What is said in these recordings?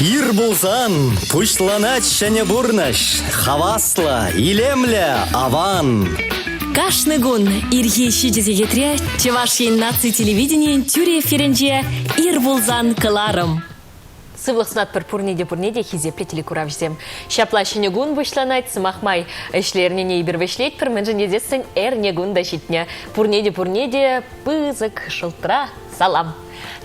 Ир пулсан пуҫланать ҫӗнӗ пурнӑҫ. Хаваслӑ, илемлӗ, аван. Кашни кун ирхи 7 сехетре Чӑваш Ен наци телевиденийӗн тӳрӗ эфирӗнче «Ир пулсан» кӑларӑм. Сывлӑх сунатпӑр пурне те пурне те хисеплӗ телекуравҫӑсем. Ҫапла ҫӗнӗ кун пуҫланать, сӑмах май. Ӗҫлӗ эрнене эпир вӗҫлетпӗр, мӗншӗн тесессӗн эрне кун та ҫитнӗ. Пурне те пурне те пысӑк шултра салам!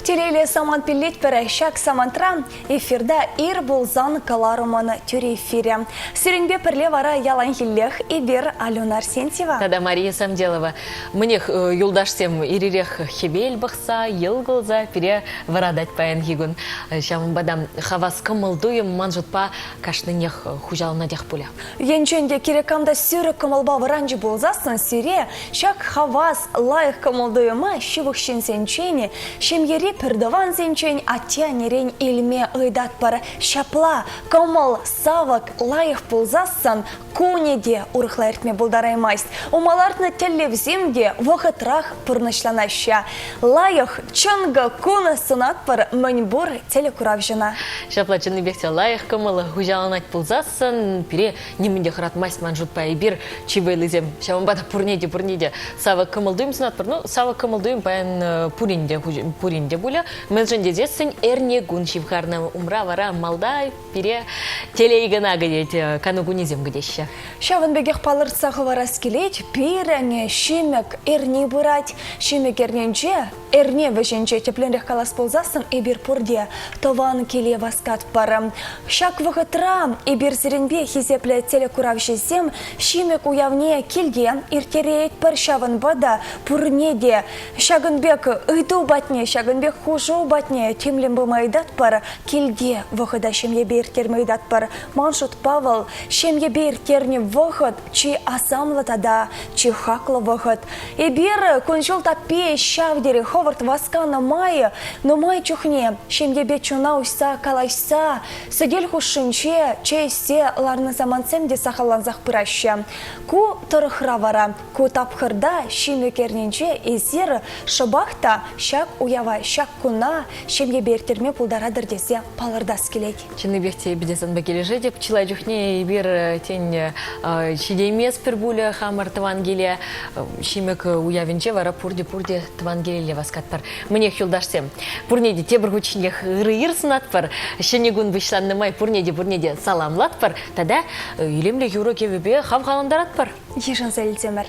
Телейлӗ самант пиллетпӗр. Ҫак самантра эфирта ир пулсан кӑларӑмӑн тӳрӗ эфирӗ. Сирӗнпе пӗрле вара яланхиллех эпир Алена Арсентьева. Тата Мария Самделова. Мӗнех, юлташсем, ир-ирех хӗвел пӑхса, йӑл кулса пире вӑратать паянхи кун. Ҫавӑнпа та хавас кӑмӑл-туйӑм ман шутпа кашнинех хуҫаланатех пулӗ. Енчен те кирек кам та сӳрӗк кӑмӑлпа вӑранчӗ пулсассӑн сире ҫак хавас, лайӑх кӑмӑл-туйӑма ҫывӑх ҫынсенчен, ҫемьери пӗртӑвансенчен, атте-аннерен илме ыйтатпӑр. Ҫапла, кӑмӑл, савӑк, лайӑх пулсассӑн кунӗ те урӑхла иртме пултараймасть. Ума лартнӑ тӗллевсем те вӑхӑтрах пурнӑҫланаҫҫӗ. Лайӑх, чӑнкӑ кун сунатпӑр мӗнпур телекуравҫӑна. Ҫапла чӑннипех те лайӑх кӑмӑл хуҫаланать пулсассӑн пире нимӗн те хӑратмасть ман шутпа. Эпир чи вӑйлисем. Ҫавӑнпа та пурне те пурне те савӑк кӑмӑл-туйӑм сунатпӑр. Ну, савӑк кӑмӑл-туйӑм паян пурин те пурин те пулӗ. Мӗншӗн тесессӗн эрне кун ҫывхарнӑ. Умра вара малта пире телей кӑна кӗтет, кану кунӗсем кӗтеҫҫӗ. Ҫавӑн пекех палӑртса хӑварас килет, пирӗн Ҫимӗк эрни пырать. Ҫимӗк эрнинче, эрне вӗҫӗнче тӗплӗнрех калас пулсассӑн эпир пурте тӑван киле васкатпӑр. Ҫак вӑхӑтра эпир сирӗнпе хисеплӗ телекуравҫӑсем Ҫимӗк уявне килте ирттеретпӗр, ҫавӑнпа та пурне те ҫакӑн пек ыйту патне, ҫакӑн пек хушу патне тимлӗн пыма ыйтатпӑр, килте вӑхӑта ҫемьепе ирттерме ыйтатпӑр. Ман шутпа вӑл ҫемьепе ирттернӗ вӑхӑт чи асамлӑ тата чи хаклӑ вӑхӑт. Эпир кун-ҫул таппи ҫав тери хӑвӑрт васканӑ май нумай чухне ҫемьепе чуна уҫса калаҫса сӗтел хушшинче чей ӗҫсе ларнӑ самантсем те сахаллансах пыраҫҫӗ. Ку тӑрӑхра вара ку тапхӑрта Ҫимӗк эрнинче эсир шӑпах та ҫак уява, ҫак куна ҫемьепе ирттерме пултаратӑр тесе палӑртас килет. Чӑннипех те эпӗ те санпа килӗшетӗп. Чылай чухне эпир, тен, ҫитейместпӗр пулӗ хамӑр тӑван киле. Ҫимӗк уявӗнче вара пурте-пурте тӑван килелле васкатпӑр. Мӗнех, юлташсем, пурне те тепӗр хутченех ырӑ ир сунатпӑр. Ҫӗнӗ кун пуҫланнӑ май пурне те пурне те саламлатпӑр тата илемлӗ юрӑ-кӗвӗпе хавхалантаратпӑр. Йышӑнса илтӗмӗр.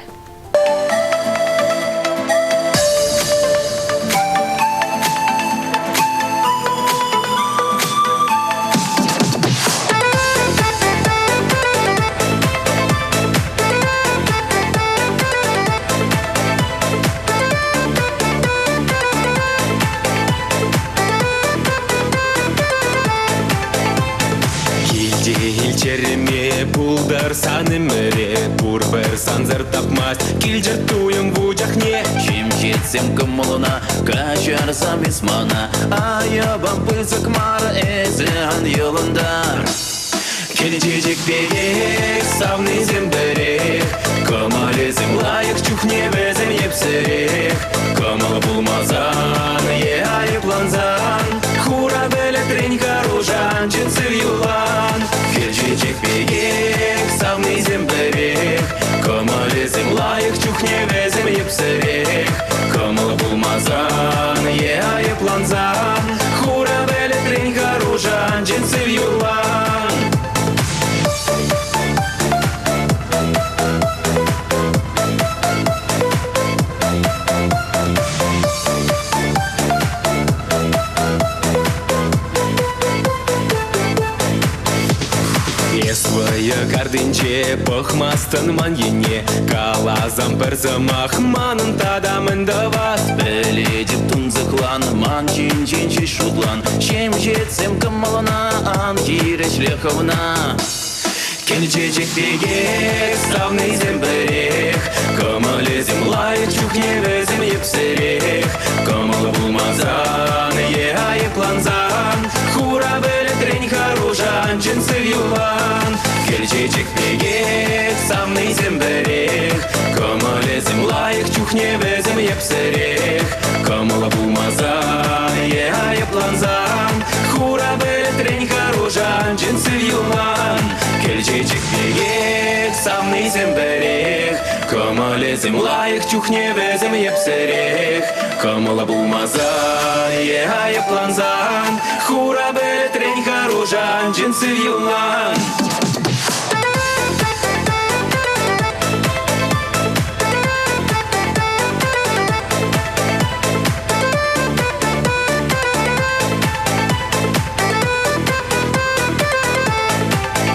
Килте илчӗрме пултарсан ӗмӗре пурпӗр сансӑр тапмасть килчӗр туйӑм вучахне. Ҫемҫетсем кӑмӑлна, каҫарсам эс мана, айӑпам пысӑк мар, эсӗ ан йӑлӑнтар. Кӗл чечек пекех, савнисем пӗрех, кӑмӑлӗсем лайӑх чухне вӗсем йӗпсӗрех. Кӑмӑл пулмасан е айӑплансан, хура пӗлӗтрен карушан чӗнсӗр юлан. Хӗл чечек пекех, савнисем пӗрех, кӑмӑлӗсем лайӑх чухне вӗсем йӗпсӗрех. Кӑмӑл пулмасан е айӑплансан, хура пӗлӗтрен карушан чӗнсӗр юлан. Эс вӑйӑ картинче пӑхмастӑн ман енне, каласан пӗр сӑмах манӑн тата мӗн тӑвас? Пӗлетӗп тунсӑхлан, ман ҫинчен ҫеҫ шутлан, ҫемҫетсем кӑмӑлна, ан хирӗҫле хӑвна. Кӗл чечек пекех, савнисем пӗрех, кӑмӑлӗсем лайӑх чухне вӗсем йӗпсӗрех. Кӑмӑл пулмасан е айӑплансан, хура пӗлӗтрен харушан чӗнсӗр юлан. Кӗл чечек пекех, савнисем пӗрех, кӑмӑлӗсем лайӑх чухне вӗсем йӗпсӗрех. Кӑмӑл пулмасан е айӑплансан, хура пӗлӗтрен харушан. Кӗл чечек пекех, савнисем пӗрех, Кӑмӑлӗсем лайӑх чухне вӗсем йӗпсӗрех. Кӑмӑллӑ пулмасан е айӑплансан, Хура пӗлӗтрен хӑрушан чӗнсӗр юлан.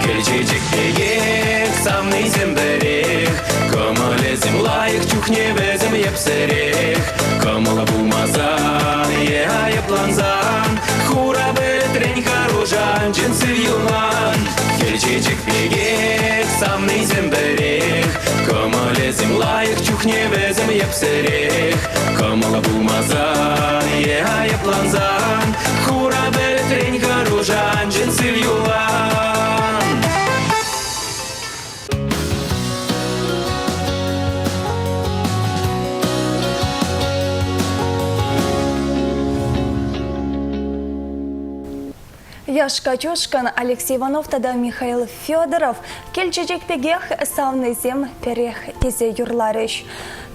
Кӗл чечек пекех, савнисем пӗрех, Кӑмӑлӗсем лайӑх чухне вӗсем йӗпсӗрех. Кӑмӑллӑ пулмасан е айӑплансан, Хура пӗлӗтрен хӑрушан чӗнсӗр юлан. Кӗл чечек пекех, савнисем пӗрех, Кӑмӑлӗсем лайӑх чухне вӗсем йӗпсӗрех. Кӑмӑллӑ пулмасан е айӑплансан, Хура пӗлӗтрен хӑрушан чӗнсӗр юлан. Яш Катюшкӑн Алексей Иванов тата Михаил Федоров кӗл чечек пекех савнисем пӗрех тесе юрларӗҫ.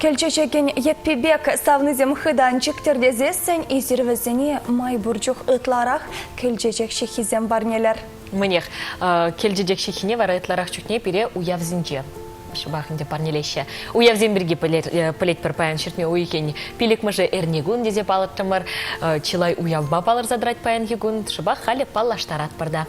Кӗл чечекӗн йӗппи пек савнисем хытанчӑк тӗртесессӗн эсир вӗсене май пур чух ытларах кӗл чечек ҫыххисем парнелӗр. Мӗнех, кӗл чечек ҫыххине вара ытларах чухне пире уявсенче шӑпах ӗнтӗ парнелеҫҫӗ. Уявсем пирки пӗлетпӗр паян ҫӗртме уйӑхӗн пилӗкмӗшӗ эрнекун тесе палӑртрӑмӑр. Чылай уявпа палӑрса тӑрать паянхи кун. Шӑпах халӗ паллаштаратпӑр та.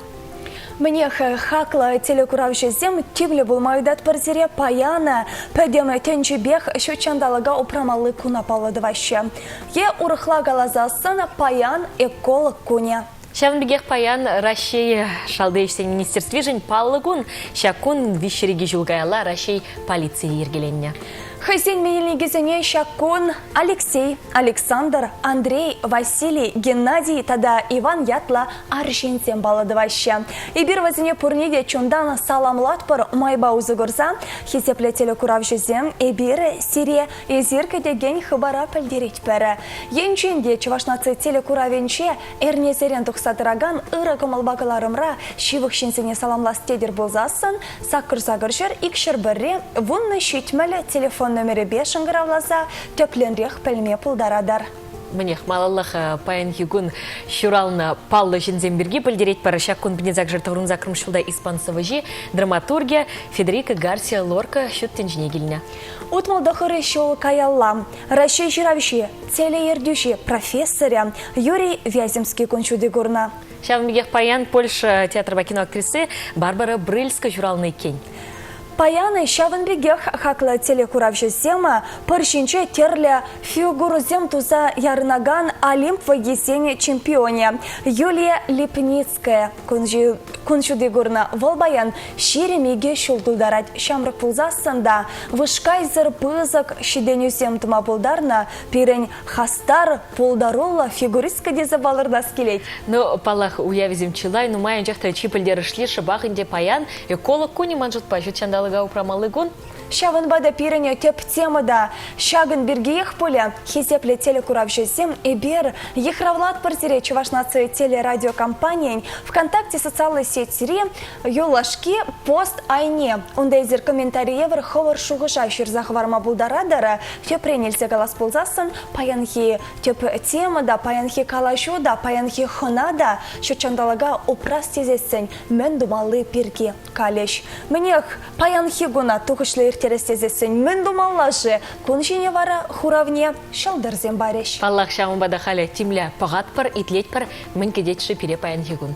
Мӗнех, хаклӑ телекуравҫӑсем тимлӗ пулма ыйтатпӑр сире паян пӗтӗм тӗнчипех ҫут ҫанталӑка упрамалли куна паллӑ тӑваҫҫӗ. Е урӑхла каласассӑн паян эколог кунӗ. Ҫавӑн пекех паян Раҫҫей Шалти ӗҫсен министерствишӗн паллӑ кун. Ҫак кун виҫҫӗр ҫул каялла Раҫҫей полицийӗ йӗркеленнӗ. Хӑйсен менелникӗсене ҫак кун Алексей, Александр, Андрей, Василий, Геннадий тата Иван ятлӑ арҫынсем паллӑ тӑваҫҫӗ. Эпир вӗсене пурне те чунтан саламлатпӑр майпа усӑ курса. Хисеплӗ телекуравҫӑсем, эпир сире эсир кӗтекен хыпара пӗлтеретпӗр. Енчен те Чӑваш наци телекуравӗнче Эрнесерен тухса тӑракан ырӑ кӑмӑлпа кӑларӑмра ҫывӑх ҫынсене саламлас тетӗр пулсассӑн саккӑр сакӑрҫӗр икҫӗр пӗрре 10 70 телефон номерӗпе шӑнкӑравласа тӗплӗнрех пӗлме пултаратӑр. Мӗнех, малаллах паянхи кун ҫуралнӑ паллӑ ҫынсем пирки пӗлтеретпӗр. Ҫак кун пинесакшӑр тӑхӑрӑн ҫулта испан сӑвӑҫи, драматургӗ Федерико Гарсия Лорка ҫут тӗнчене килнӗ. 69 ҫул каялла Раҫҫей ҫыравҫи, телеертӳҫи, профессорӗ Юрий Вяземский кун ҫути курнӑ. Ҫавӑн пекех паян Польша театрпа кино актриси Барбара Брыльска ҫуралнӑ иккен. Паян ҫавӑн пекех хаклӑ телекуравҫӑсем пӑр ҫинче тӗрлӗ фигурӑсем туса ярӑнакан Олимп вӑййисен чемпионӗ Юлия Липницкая кун ҫути курнӑ. Вӑл паян 22 ҫул тултарать. Ҫамрӑк пулсассӑн та вышкайсӑр пысӑк ҫитӗнӳсем тума пултарнӑ пирӗн хастар, пултаруллӑ фигуристка тесе палӑртас килет. Ну, паллах, уявӗсем чылай нумай, анчах та чи пӗлтерӗшли шӑпах ӗнтӗ паян эколог кунӗ ман шутпа ҫут ҫанталӑка упрамалли кун. Ҫавӑнпа та пирӗн тӗп тема та ҫакӑн пиркиех пулӗ. Хисеплӗ телекуравҫӑсем, эпир йыхравлатпӑр сире Чӑваш наци телерадиокомпанийӗн ВКонтакте социаллӑ сетьри юлашки пост айне. Унта эсир комментари евӗр хӑвӑр шухӑша ҫырса хӑварма пултаратӑр. Тӗпрен илсе калас пулсассӑн, паянхи тӗп тема та, паянхи калаҫу та, паянхи хӑна та ҫут ҫанталӑка упрас тесессӗн мӗн тумалли пирки калӗҫ. Мӗнех, паянхи куна тухӑҫлӑ ирттерес тесессӗн мӗн тумалла-ши? Кун ҫине вара хуравне ҫӑлтӑрсем парӗҫ. Паллах, ҫавӑнпа та халӗ тимлӗ пӑхатпӑр, итлетпӗр, мӗн кӗтет-ши пире паянхи кун?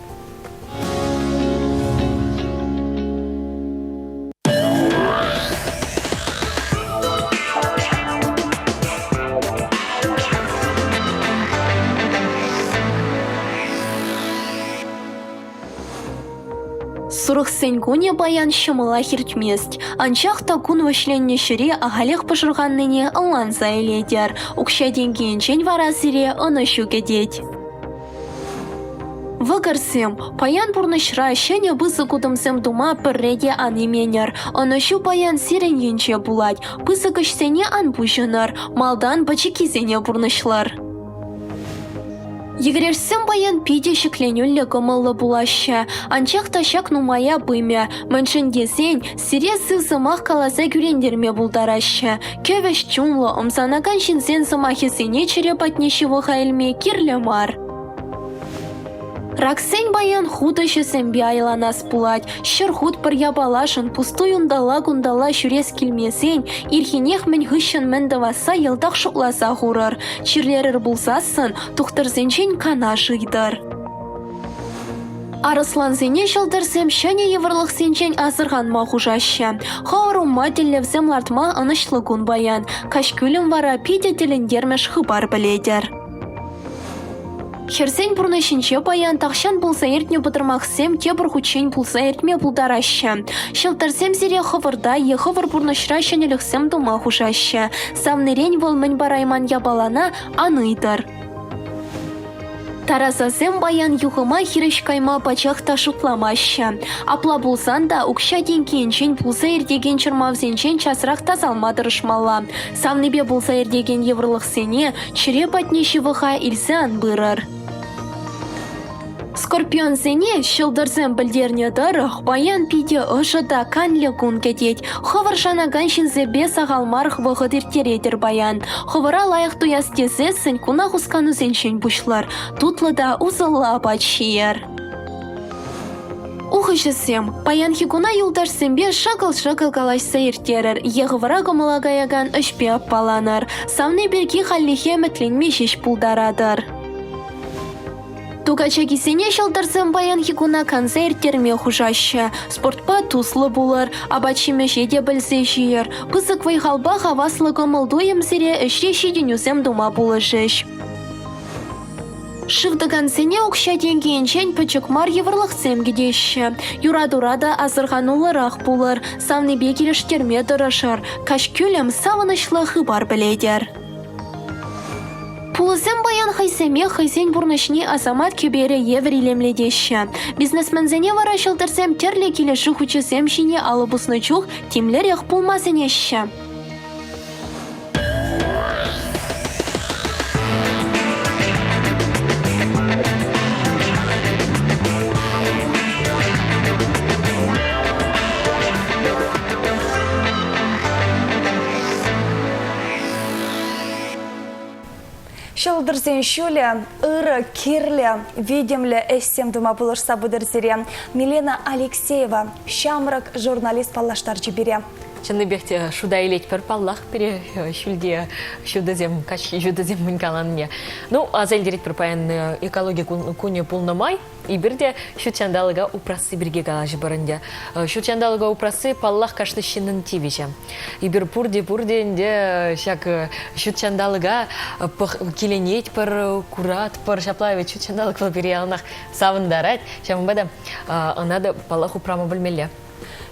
Сурӑхсен кунӗ паян ҫӑмӑлах иртмест. Анчах та кун вӗҫленнӗ ҫӗре ахалех пӑшӑрханнине ӑнланса илетӗр. Укҫа-тенкӗ енчен вара сире ӑнӑҫу кӗтет. Вӑкӑрсем, паян пурнӑҫра ҫӗнӗ пысӑк утӑмсем тума пӗрре те ан именӗр. Ӑнӑҫу паян сирӗн енче пулать. Пысӑк ӗҫсене ан пуҫӑнӑр, малтан пӗчӗккисене пурнӑҫлӑр. Йӗкӗрешсем паян питӗ ҫӗкленӳллӗ кӑмӑллӑ пулаҫҫӗ. Анчах та ҫак нумая пымӗ, мӗншӗн тесен сире сыв сӑмах каласа кӳрентерме пултараҫҫӗ. Кӗвӗҫ чунлӑ, ӑмсанакан ҫынсен сӑмахӗсене чӗре патне ҫывӑха илме кирлӗ мар. Раксен паян хутӑҫӗсемпе айланас пулать. 100 хут пӗр япалашӑн пустуй унталла-кунталла ҫӳрес килмесен ирхинех мӗн хыҫҫӑн мӗн тӑвасса йӑлтах шутласа хурӑр. Чирлерӗр пулсассӑн тухтӑрсенчен канаш ыйтӑр. Арӑслансене ҫӑлтӑрсем ҫӗнӗ йывӑрлӑхсенчен асӑрханма хушаҫҫӗ. Хӑвӑр умма тӗллевсем лартма ӑнӑҫлӑ кун паян. Каҫ кӳлӗм вара питӗ тӗлӗнтермӗш хыпар пӗлетӗр. Хӗрсен пурнӑҫӗнче паян тахҫан пулса иртнӗ пӑтӑрмахсем тепӗр хутчен пулса иртме пултараҫҫӗ. Ҫӑлтӑрсем сире хӑвӑрта е хӑвӑр пурнӑҫра ҫӗнӗлӗхсем тума хушаҫҫӗ. Савнирен вӑл мӗн парайман япалана ан ыйтӑр. Тарасасем паян юхӑма хирӗҫ кайма пачах та шутламаҫҫӗ. Апла пулсан та укҫа-тенкӗ енчен пулса иртекен чӑрмавсенчен часрах тасалма тӑрӑшмалла. Савнипе пулса иртекен йывӑрлӑхсене чӗре патне ҫывӑха илсе ан пырӑр. Скорпионсене ҫӑлтӑрсем пӗлтернӗ тӑрӑх, паян питӗ ӑшӑ та канлӗ кун кӗтет. Хӑвӑр шанакан ҫынсемпе сахал мар вӑхӑт ирттеретӗр паян. Хӑвӑра лайӑх туяс тесессӗн куна хусканусенчен пуҫлӑр. Тутлӑ та усӑллӑ апат ҫийӗр. Ухӑҫӑсем, паянхи куна юлташсемпе шӑкӑл-шӑкӑл калаҫса ирттерӗр е хӑвӑра кӑмӑла каякан ӗҫпе аппаланӑр. Савни пирки хальлӗхе ӗмӗтленме ҫеҫ пултаратӑр. Тукачакисене ҫӑлтӑрсем паянхи куна канса ирттерме хушаҫҫӗ. Спортпа туслӑ пулӑр, апат-ҫимӗҫе те пӗлсе ҫийӗр. Пысӑк вӑй-халпа хаваслӑ кӑмӑл-туйӑм сире ӗҫре ҫитӗнӳсем тума пулӑшӗҫ. Шыв тӑкансене укҫа-тенкӗ енчен пӗчӗк мар йывӑрлӑхсем кӗтеҫҫӗ. Юратура та асӑрхануллӑрах пулӑр, савнипе килӗштерме тӑрӑшӑр. Каҫ кӳлӗм савӑнӑҫлӑ хыпар пӗлетӗр. Пулӑсем паян хӑйсемех хӑйсен пурнӑҫне асамат кӗперӗ евӗр илемлетеҫҫӗ. Бизнесменсене вара ҫӑлтӑрсем тӗрлӗ килӗшӳ хучӗсем ҫине алӑ пуснӑ чух тимлӗрех пулма сӗнеҫҫӗ. Ҫӑлтӑрсен ҫулӗ ырӑ, кирлӗ, витӗмлӗ ӗҫсем тума пулӑшса пытӑр сире. Милена Алексеева ҫамрӑк журналист паллаштарчӗ пире. Чӑннипех те шута илетпӗр, паллах, пире ҫӳлте ҫутӑсем, каҫхи ҫутӑсем мӗн каланине. Ну, аса илтеретпӗр паян экологи кунӗ пулнӑ май, эпир те ҫут ҫанталӑка упрасси пирки калаҫӑпӑр ӗнтӗ. Ҫут ҫанталӑка упрасси, паллах, кашни ҫыннӑн тивӗҫӗ. Эпир пурте-пурте ӗнтӗ ҫак ҫут ҫанталӑка киленетпӗр, куратпӑр. Ҫапла вӗт ҫут ҫанталӑк вӑл пире яланах савӑнтарать. Ҫавӑнпа та ӑна та, паллах, упрама пӗлмелле.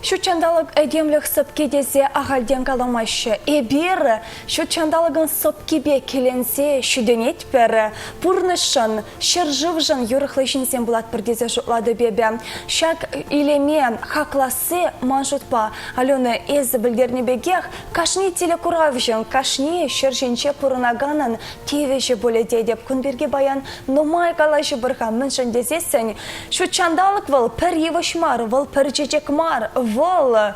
Ҫут ҫанталӑк этемлӗх сӑпки тесе ахальтен каламаҫҫӗ. Эпир ҫут ҫанталӑкӑн сӑпкипе киленсе ҫитӗнетпӗр. Пурнӑҫшӑн, ҫӗршывшӑн юрӑхлӑ ҫынсем пулатпӑр тесе шутлатӑп эпӗ. Ҫак илеме хакласси, ман шутпа, Алена, эсӗ пӗлтернӗ пекех, кашни телекуравҫӑн, кашни ҫӗр ҫинче пурӑнаканӑн тивӗҫӗ пулӗ тетӗп. Кун пирки паян нумай калаҫӑпӑр-ха, мӗншӗн тесессӗн ҫут ҫанталӑк вӑл пӗр йывӑҫ мар, вӑл пӗр чечек мар, вӑл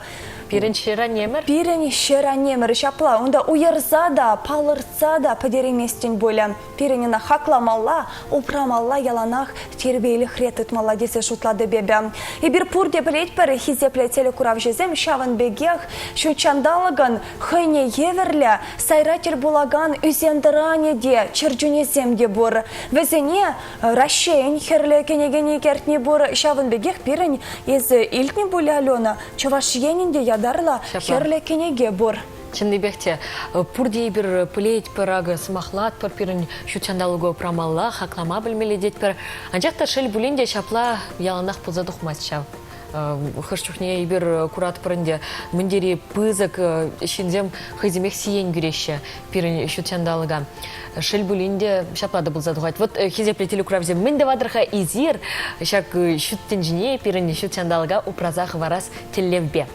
Пирӗн ҫӗр-аннемӗр. Пирӗн ҫӗр-аннемӗр ҫапла. Унта уйӑрса та, палӑртса та пӗтерейместӗн пулӗ. Пирӗн ӑна хакламалла, упрамалла, яланах тирпейлӗхре тытмалла тесе шутлатӑп эпӗ. Эпир пурте пӗлетпӗр, хисеплӗ телекуравҫӑсем ҫавӑн пекех ҫут ҫанталӑкӑн Хӑйне евӗрлӗ сайра тӗл пулакан ӳсен-тӑранӗ те, чӗрчунӗсем те пур. Вӗсене Раҫҫейӗн Хӗрлӗ кӗнекине кӗртни пур. Ҫавӑн пекех пирӗн, эсӗ илтнӗ пулӗ, Алена, Чӑваш Енӗн те ятарлӑ Хӗрлӗ кӗнеке пур. Чӑннипех те, пурте эпир пӗлетпӗр, акӑ сӑмахлатпӑр, пирӗн ҫут ҫанталӑка упрамалла, хаклама пӗлмелле тетпӗр. Анчах та шел пулин те ҫапла яланах пулса тухмасть ҫав. Хӑш чухне эпир куратпӑр ӗнтӗ, мӗн тери пысӑк ҫынсем хӑйсемех сиен кӳреҫҫӗ пирӗн ҫут ҫанталӑка. Шел пулин те, ҫапла та пулса тухать. Вот хисеплӗ телекуравсем, мӗн тӑватӑр-ха эсир ҫак ҫут тӗнчене, пирӗн ҫут ҫанталӑка упраса хӑварас тӗллевпе?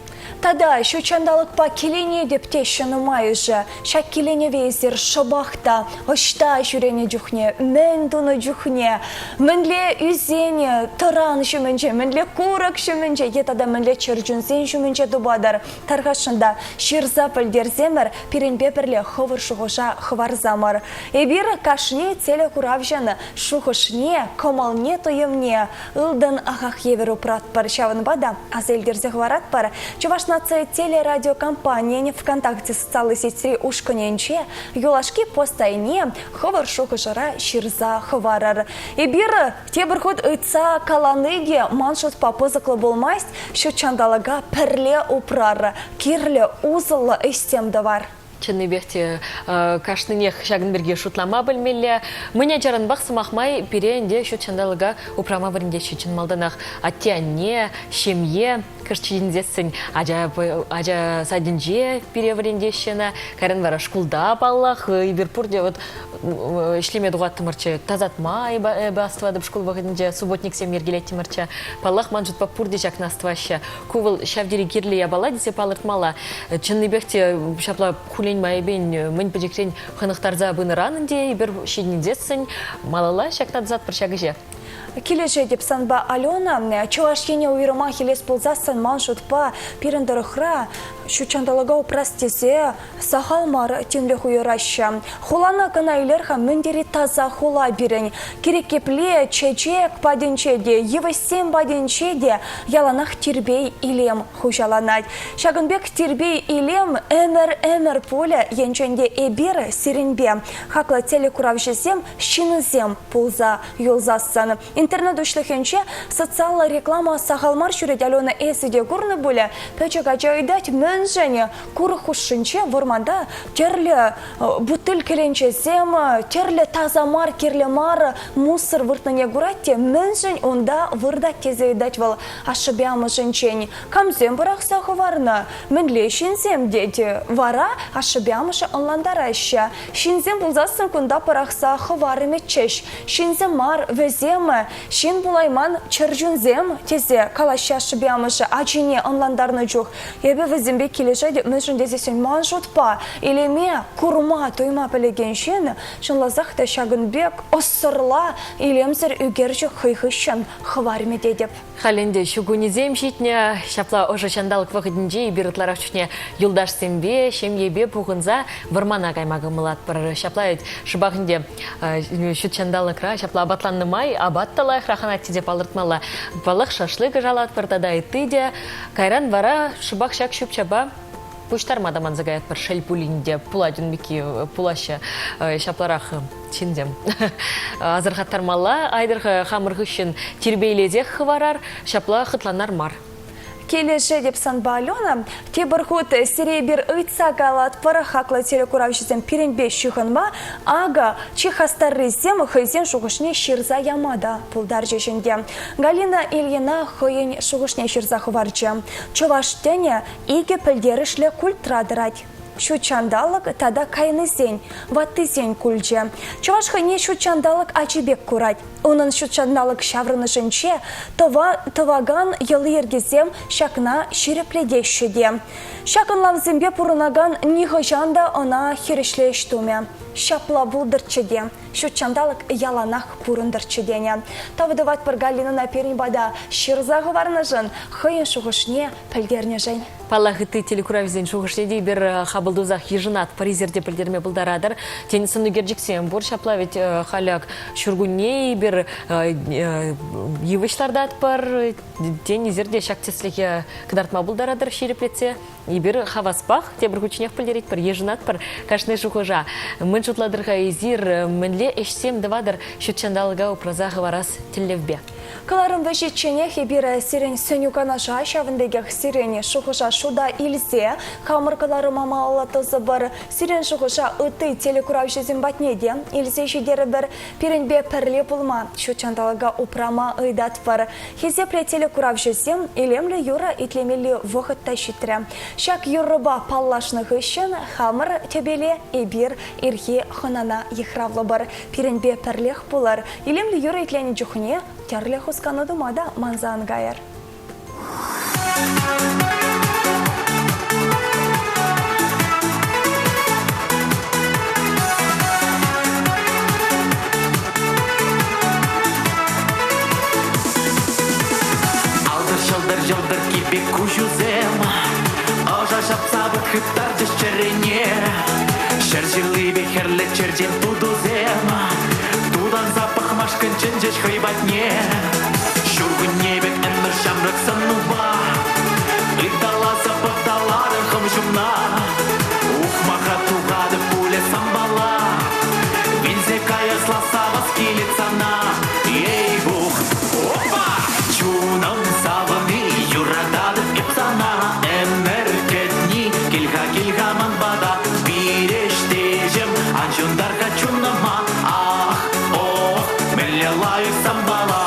Тата ҫут ҫанталӑкпа киленетӗп теҫҫӗ нумайӑшӗ. Ҫак киленӗве эсир шӑпах та ӑҫта ҫӳренӗ чухне, мӗн тунӑ чухне, мӗнле ӳсен тӑран ҫумӗнче, мӗнле курӑк ҫумӗнче е тата мӗнле чӗрчунсен ҫумӗнче тупатӑр. Тархасшӑн та ҫырса пӗлтерсемӗр, пирӗнпе пӗрле хӑвӑр шухӑша хӑварсамӑр. Эпир кашни телекуравҫӑн шухӑшне, кӑмӑлне, туйӑмне ылтӑн ахах евӗр упратпӑр. Ҫавӑнпа та аса илтерсе хӑваратпӑр, Чӑваш наци телерадиокомпанийӗн ВКонтакте социаллӑ сетьри ушкӑнӗнче юлашки пост айне хӑвӑр шухӑшӑра ҫырса хӑварӑр. Эпир тепӗр хут ыйтса калани те ман шутпа пысӑклӑ пулмасть, ҫут ҫанталӑка пӗрле упрар, кирлӗ, усӑллӑ ӗҫсем тӑвар. Чӑннипех те кашнинех ҫакӑн пирки шутлама пӗлмелле. Мӗн ачаранпах, сӑмах май, пире ӗнтӗ ҫут ҫанталӑка упрама вӗрентеҫҫӗ чӑн малтанах. Атте-анне, ҫемье кӑшт ҫитӗнсессӗн ача, ача садӗнче пире вӗрентеҫҫӗ ӑна. Кайран вара шкулта, паллах, эпир пурте вот ӗҫлеме тухаттӑмӑрччӗ. Тасатма эпӗ астӑватӑп шкул вӑхӑтӗнче субботниксем йӗркелеттӗмӗрччӗ. Паллах, ман шутпа пурте ҫакна астӑваҫҫӗ. Ку вӑл ҫав тери кирлӗ япала тесе палӑртмалла. Чӑннипех те ҫапла хуллен майӗпен мӗн пӗчӗкрен хӑнӑхтарса пынӑран ӗнтӗ эпир ҫитӗнсессӗн малалла ҫакна тӑсатпӑр ҫак ӗҫе. Килӗшетӗп санпа, Алена. Чӑваш Ене уйрӑмах илес пулсассӑн ман шутпа пирӗн тӑрӑхра ҫут ҫанталӑка упрас тесе сахал мар тимлӗх уйӑраҫҫӗ. Хулана кӑна илер-ха, мӗн тери таса хула пирӗн. Кирек епле чечек патӗнче те, йывӑҫсем патӗнче те яланах тирпей-илем хуҫаланать. Ҫакӑн пек тирпей-илем ӗмӗр-ӗмӗр пулӗ, енчен те эпир сирӗнпе, хаклӑ телекуравҫӑсем, ҫынсем пулса юлсассӑн. Интернет уҫлӑхӗнче социаллӑ реклама сахал мар ҫӳрет, Алена, эсӗ те курнӑ пулӗ. Пӗчӗк ача ыйтать, мӗншӗн курӑк хушшинче вӑрманта тӗрлӗ бутыль кӗленчесем, тӗрлӗ таса мар, кирлӗ мар мусор выртнине курать те, мӗншӗн унта выртать тесе ыйтать вӑл ашшӗпе амӑшӗнчен. Камсем пӑрахса хӑварнӑ? Мӗнле ҫынсем тет? Вара ашшӗпе амӑшӗ ӑнлантараҫҫӗ. Ҫынсем пулсассӑн кунта пӑрахса хӑвармӗччӗҫ. Ҫынсем мар, вӗсем ҫын пулайман чӗрчунсем тесе калаҫҫӗ ашшӗпе амӑшӗ ачине ӑнлантарнӑ чух. Эпӗ вӗсемпе килӗшетӗп, мӗншӗн тесессӗн ман шутпа илеме курма, туйма пӗлекен ҫын чӑнласах та ҫакӑн пек ӑссӑрла илемсӗр ӳкерчӗк хӑй хыҫҫӑн хӑвармӗ тетӗп. Халь ӗнтӗ ҫу кунӗсем ҫитнӗ. Ҫапла ӑшӑ ҫанталӑк вӑхӑтӗнче эпир ытларах чухне юлташсемпе, ҫемьепе пухӑнса вӑрмана кайма кӑмӑллатпӑр. Ҫапла вӗт шӑпах ӗнтӗ ҫут ҫанталӑкра ҫапла апатланнӑ май апат та лайӑхрах анать тесе палӑртмалла. Паллах, шашлык ӑшалатпӑр тата ытти те. Кайран вара шӑпах ҫак ҫӳп-ҫапа пуҫтарма та манса каятпӑр. Шел пулин те, пулать ун пекки, пулаҫҫӗ ҫапларах ҫынсем. Асӑрхаттармалла, айтӑр-ха хамӑр хыҫҫӑн тирпейлесех хӑварар, ҫапла хӑтланар мар. Килӗшетӗп санпа, Алена. Тепӗр хут сире эпир ыйтса калатпӑр, хаклӑ телекуравҫӑсем пирӗнпе ҫыхӑнма. Акӑ, чи хастаррисем хӑйсен шухӑшне ҫырса яма та пултарчӗҫ ӗнтӗ. Галина Ильина хӑйӗн шухӑшне ҫырса хӑварчӗ. Чӑваш тӗнӗ икӗ пӗлтерӗшлӗ культра тӑрать. Ҫут ҫанталӑк тата кайнисен, ваттисен кульчӗ. Чӑваш хӑйне ҫут ҫанталӑк ачи пек курать. Унӑн ҫут ҫанталӑк ҫаврӑнӑшӗнче тӑвакан йӑли-йӗркисем ҫакна ҫирӗплетеҫҫӗ те. Ҫак ӑнлавсемпе пурӑнакан нихӑҫан та ӑна хирӗҫле ӗҫ тумӗ. Ҫапла пултӑрччӗ те. Ҫут ҫанталӑк яланах пурӑнтӑрччӗ тенӗ. Тав тӑватпӑр Галинӑна пирӗн пата ҫырса хӑварнӑшӑн, хӑйӗн шухӑшне пӗлтернӗшӗн. Паллах, ытти телекуравсен шухӑшне те эпир хапӑл тусах йышӑнатпӑр, эсир те пӗлтерме пултаратӑр. Тен, сӑнӳкерчӗксем пур, ҫапла ведь халӗ ак ҫуркунне эпир йывӑҫ лартатпӑр. Тен, эсир те ҫак тӗслӗхе кӑтартма пултаратӑр ҫирӗплетсе. Эпир хаваспах тепӗр хутченех пӗлтеретпӗр, йышӑнатпӑр кашни шухӑша. Мӗн шутлатӑр-ха эсир, мӗнле ӗҫсем тӑватӑр ҫут ҫанталӑка упраса хӑварас тӗллевпе? Кӑларӑм вӗҫӗчченех эпир сирӗн сӗнӳ-канаша, ҫавӑн пекех сирӗн шухӑша шута илсе хамӑр кӑларӑма малалла тӑсӑпӑр. Сирӗн шухӑша ытти телекуравҫӑсем патне те илсе ҫитерӗпӗр. Пирӗнпе пӗрле пулма, ҫут ҫанталӑка упрама ыйтатпӑр. Хисеплӗ телекуравҫӑсем, илемлӗ юрӑ итлемелли вӑхӑт та ҫитрӗ. Ҫак юрӑпа паллашнӑ хыҫҫӑн хамӑр тӗпеле эпир ирхи хӑнана йыхравлӑпӑр. Пирӗнпе пӗрлех пулӑр. Илемлӗ юрӑ итленӗ чухне тӗрлӗ хускану тума та манса ан кайӑр. йӑлтӑркки пек куҫусем Ӑша ҫапса вӑт хыптарчӗҫ чӗрене. Ҫӗр ҫырлипе хӗрлӗ черчен тутусем Тутанса пӑхмашкӑн чӗнчӗҫ хӑй патне. Ҫуркунне пек ӗмӗр ҫамрӑк сӑнупа Ыталаса пӑхталарӑн хӑм ҫумна. Ухмаха тухатӑп пулӗ санпала. Вилсе каясла савас килет сана. Ей-бух, опа! Чунӑм савӑни, юрататӑп эп сана. Ӗмӗр кӗтни, кил-ха, кил-ха ман пата. Пирештеҫӗм, ан ҫунтар-ха чунӑма. Ах, ох, мӗнле лайӑх санпала.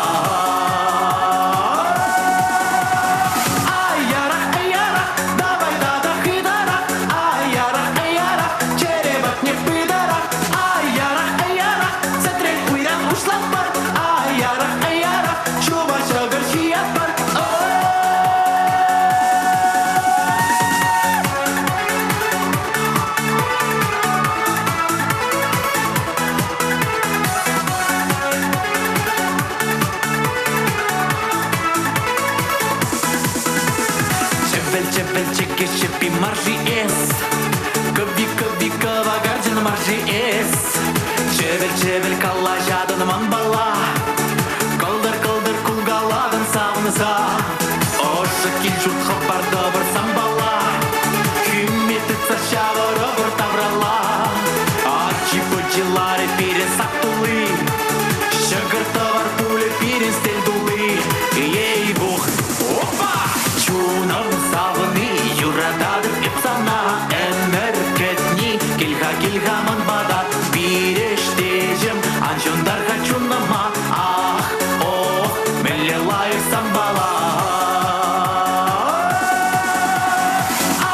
Ай-ярах, ай-ярах, давай тата хытарах. Ай-ярах, ай-ярах, чӗре патне пытарах. Ай-ярах, ай-ярах, сӗтрен уйран уҫлатпӑр. Ай-ярах, ай-ярах, ҫупа ҫӑкӑр ҫиятпӑр. Чӗвӗл-чӗвӗл чӗкеҫ чӗппи мар-ши эс? Кӑвви-кӑвви кӑвакарчӑн мар-ши эс? Чӗвӗл-чӗвӗл калаҫатӑн манпала, Кӑлтӑр-кӑлтӑр кулкалатӑн савӑнса. Ӑшӑ кил-ҫурт хӑпартӑпӑр санпала, Хӳме тытса ҫавӑрӑпӑр тавралла. Ачи-пӑчи ларӗ пирӗн сак тулли, Ҫӑкӑр-тӑвар пулӗ пирӗн стел тулли. Ей-бух, опа! Чунӑм савӑни, юрататӑп эп сана. Ӗмӗр кӗтни, кил-ха, кил-ха ман пата. Пирештеҫӗм, ан ҫунтар-ха чунӑма. Ах, ох, мӗнле лайӑх санпала.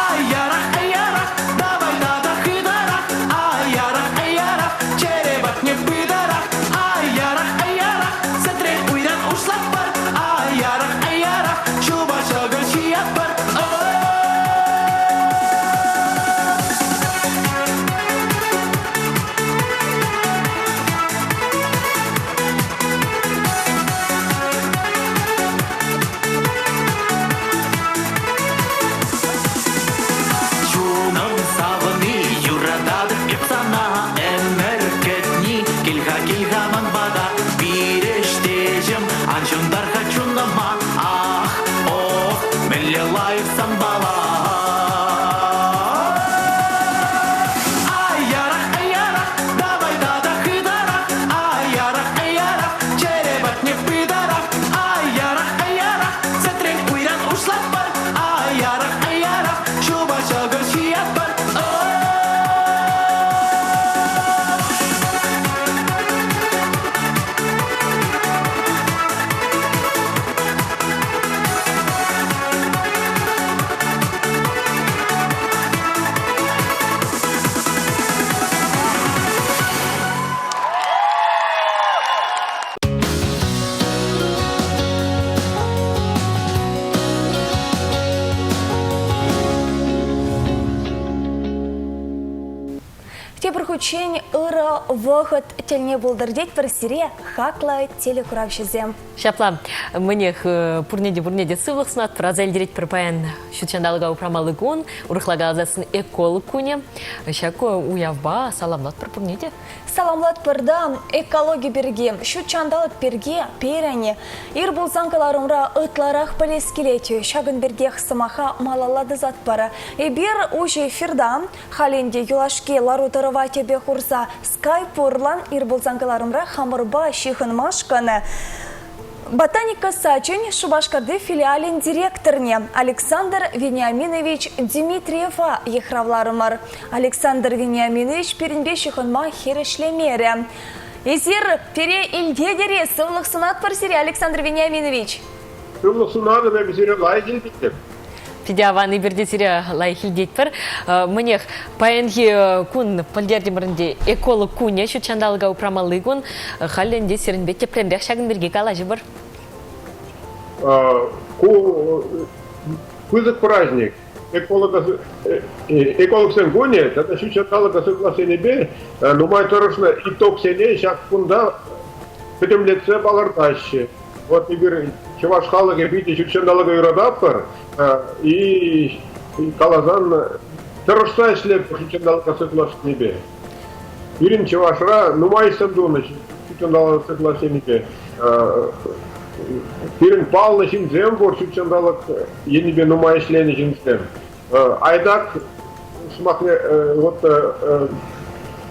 Ай-ярах, ай-ярах, давай тата хытарах. Ай-ярах, ай-ярах, чӗре патне пытарах. Ай-ярах, ай-ярах, сӗтрен уйран уҫлатпӑр. Ай-ярах, ай-ярах, ҫупа ҫӑкӑр ҫиятпӑр. Чунӑм савӑни, юрататӑп эп сана. Ӗмӗр кӗтни, кил-ха, кил-ха ман пата. Пирештеҫӗм, ан ҫунтар-ха чунӑма. Ах, ох, мӗнле лайӑх санпала. Ай-ярах, ай-ярах, давай тата хытарах. Ай-ярах, ай-ярах, чӗре патне пытарах. Ай-ярах, ай-ярах, сӗтрен уйран уҫлатпӑр. Ай-ярах, ай-ярах, ҫупа ҫӑкӑр ҫиятпӑр. Тепӗр хутчен ырӑ вӑхӑт тӗлне пултӑр тетпӗр сире, хаклӑ телекуравҫӑсем. Ҫапла, мӗнех, пурне те пурне те сывлӑх сунатпӑр, аса илтеретпӗр паян ҫут ҫанталӑка упрамалли кун, урӑхла каласассӑн эколог кунӗ. Ҫак уявпа саламлатпӑр пурне те. Саламлатпӑр та экологи пирки, ҫут ҫанталӑк пирки пирӗн ир пулсан кӑларӑмра ытларах пӗлес килет. Ҫакӑн пиркиех сӑмаха малалла тӑсатпӑр. Эпир уҫӑ эфирта Халь ӗнтӗ юлашки лару-тӑрӑва тӗпе хурса скайп урлӑ ир пулсан кӑларӑмра хамӑрпа ҫыхӑнмашкӑн Ботаника сачӗн Шупашкарти филиалӗн директорне Александр Вениаминович Дмитриева йыхравларӑмӑр. Александр Вениаминович пирӗнпе ҫыхӑнма хирӗҫлемерӗ. Эсир пире илтетӗр-и? Сывлӑх сунатпӑр сире, Александр Вениаминович. Сывлӑх сунатӑп эпӗ сире лайӑх илтетӗп. Питӗ аван, эпир те сире лайӑх илтетпӗр. Мӗнех, паянхи кун пӗлтертӗмӗр ӗнтӗ эколог кунӗ, ҫут ҫанталӑка упрамалли кун. Халӗ ӗнтӗ сирӗнпе тӗплӗнрех ҫакӑн пирки калаҫӑпӑр. Ку пысӑк праздник. Экологсен кунӗ тата ҫут ҫанталӑка сыхлас енӗпе нумай тӑрӑшнӑ итогсене ҫак кунта пӗтӗмлетсе палӑртаҫҫӗ. Вот эпир чӑваш халӑхӗ питӗ ҫутҫанталӑка юрататпӑр. И каласан, тӑрӑшса ӗҫлетпӗр ҫутҫанталӑка сыхлас енӗпе. Пирӗн Чӑвашра нумай ӗҫсем тунӑ ҫутҫанталӑка сыхлас енӗпе. Пирӗн паллӑ ҫынсем пур ҫутҫанталӑк енӗпе нумай ӗҫленӗ ҫынсем. Айдак сӑмахне вот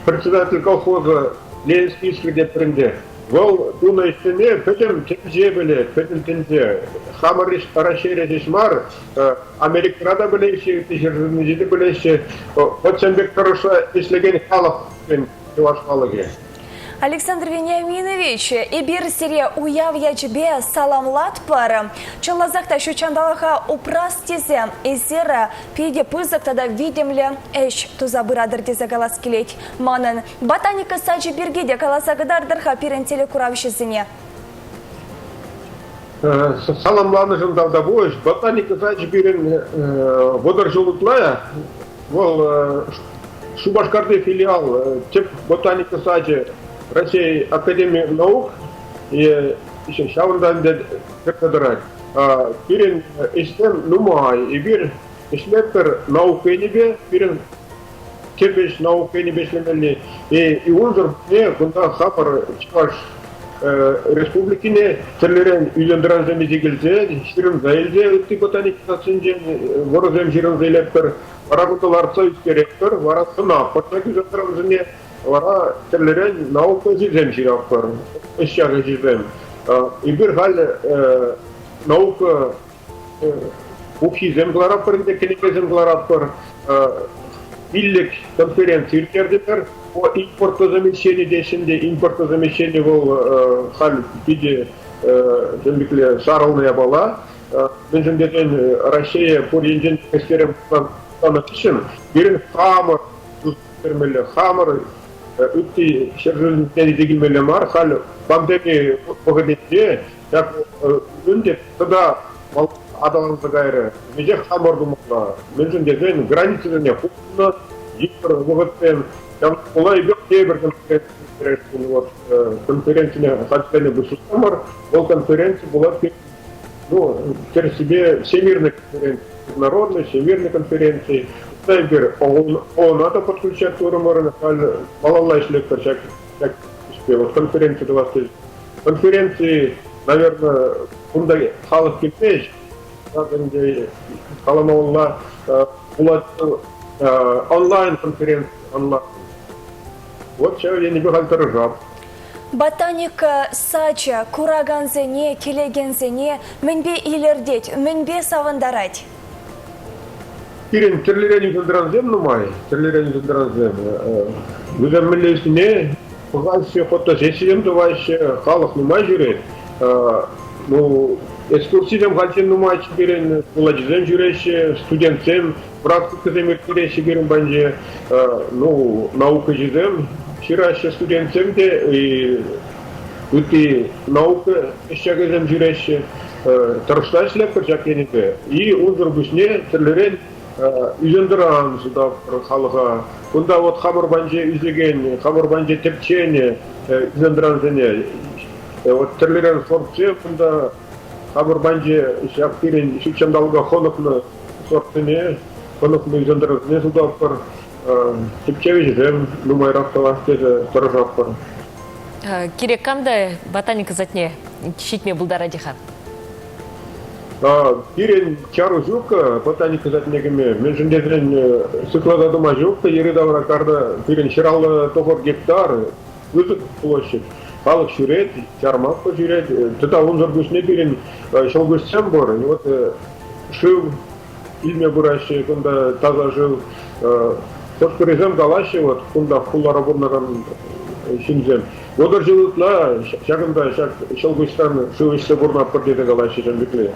председатель колхоза Ленинский искры тетпӗр ӗнтӗ. Вӑл тунӑ ӗҫсене пӗтӗм тӗнче пӗлет, пӗтӗм тӗнче. Хамӑр Раҫҫейре ҫеҫ мар, Америкӑра та пӗлеҫҫӗ, ытти ҫӗршывсенче те пӗлеҫҫӗ. Вӑт ҫавӑн пек тӑрӑшса ӗҫлекен халӑх чӑваш халӑхӗ. Александр Вениаминович, эпир сире уяв ячӗпе саламлатпӑр. Чӑнласах та ҫут ҫанталӑка упрас тесе эсир питӗ пысӑк тата витӗмлӗ ӗҫ туса пыратӑр тесе калас килет манӑн. Ботаника сачӗ пирки те каласа кӑтартӑр-ха пирӗн телекуравҫӑсене. Саламланӑшӑн тавтапуҫ. Ботаника сачӗ пирӗн 30 ҫул ытла. Вӑл Шупашкарти филиал тӗп ботаника сачӗ Раҫҫей академи наук ҫавӑнтан кӗрсе тӑрать. Пирӗн ӗҫсем нумай. Эпир ӗҫлетпӗр наука енӗпе, пирӗн тӗп ӗҫ наука енӗпе ӗҫлемелли. И унсӑр пуҫне кунта хамӑр Чӑваш Республикине тӗрлӗрен ӳсентӑрансем илсе килсе, ҫырӑнса илсе ытти ботаника садсенчен вӑрӑсем ҫырӑнса илетпӗр. Вара кунта лартса ӳстеретпӗр, вара сӑнатпӑр ҫак ӳсентӑрансене, вара тӗрлӗрен наука ӗҫӗсем ҫыратпӑр, ӗҫ ӗҫӗсем. Эпир халь наука пуххисем кӑларатпӑр ӗнтӗ, кӗнекесем кӑларатпӑр. Пиллӗк конференци ирттертӗмӗр. Импортозамещени теҫҫӗ ӗнтӗ. Импортозамещени вӑл халь питӗ тем сарӑлнӑ япала. Мӗншӗн тесен Раҫҫее пур енчен ӗҫлерем пулсан хыҫҫӑн пирӗн хамӑр ӳстермелле, хамӑр ытти ҫӗршывсенчен илсе килмелле мар. Халь пандеми вӑхӑтӗнче ҫак ӗнтӗ тата аталанса кайрӗ. Веҫех хамӑр тумалла. Мӗншӗн тесен границӑсене хупнӑ, йывӑр вӑхӑтсем. Ҫавна пула эпир тепӗр конференци вот конференцине хатӗрлене пуҫламӑр. Вӑл конференци пулать ну, тӗрӗссипе Всемирная конференция, международная Всемирная конференция. Эпир ООНа та подключать турӑмӑр, халь малалла ӗҫлетпӗр ҫак ҫак ӗҫпе. Вот конференци тӑвас тесе. Конференции, наверное, кунта халӑх килмест. Ҫак ӗнтӗ каламалла пулать онлайн-конференци, онлайн. Вот ҫав енӗпе халь тӑрӑшап. Ботаника сачӗ куракансене, килекенсене мӗнпе илӗртет, мӗнпе савӑнтарать? Пирӗн тӗрлӗрен ӳсентӑрансем нумай, тӗрлӗрен ӳсентӑрансем. Вӗсем мӗнле ӳснине пӑхаҫҫӗ, фотосессисем тӑваҫҫӗ, халӑх нумай ҫӳрет. Ну, экскурсисем хальччен нумайччӗ пирӗн, шкул ачисем ҫӳреҫҫӗ, студентсем практикӑсем ирттереҫҫӗ пирӗн патӗнче. Ну, наукӑҫӑсем ҫыраҫҫӗ, студентсем те, ытти наука ӗҫченӗсем ҫӳреҫҫӗ. Тӑрӑшса ӗҫлетпӗр ҫак енӗпе. И унсӑр пуҫне тӗрлӗрен ӳсентӑран сутатпӑр халӑха. Кунта вот хамӑр патӗнче ӳсекен, хамӑр патӗнче тӗпченӗ ӳсентӑрансене вот тӗрлӗрен сортсем кунта хамӑр патӗнче ҫак пирӗн ҫут ҫанталӑка хӑнӑхнӑ сортсене, хӑнӑхнӑ ӳсентӑрансене сутатпӑр. Тӗпчевҫӗсем нумайрах тӑвас тесе тӑрӑшатпӑр. Кирек кам та ботаника садне ҫитме пултарать-и-ха? Пирӗн чару ҫук ботаника садне кӗме. Мӗншӗн тесен сыхласа тӑма ҫук йӗри-тавра карта пирӗн 159 гектар пысӑк площадь. Халӑх ҫӳрет, чармак ҫӳрет. Тата унсӑр пуҫне пирӗн ҫӑлкуҫсем пур. Вот шыв илме пыраҫҫӗ, кунта таса шыв. Хӑш-пӗрисем калаҫҫӗ, вот кунта хулара пурӑнакан ҫынсем. 30 ҫул ытла ҫакӑнта ҫак ҫӑлкуҫран шыв ӗҫсе пурӑнатпӑр тесе калаҫҫӗ ҫын пекли.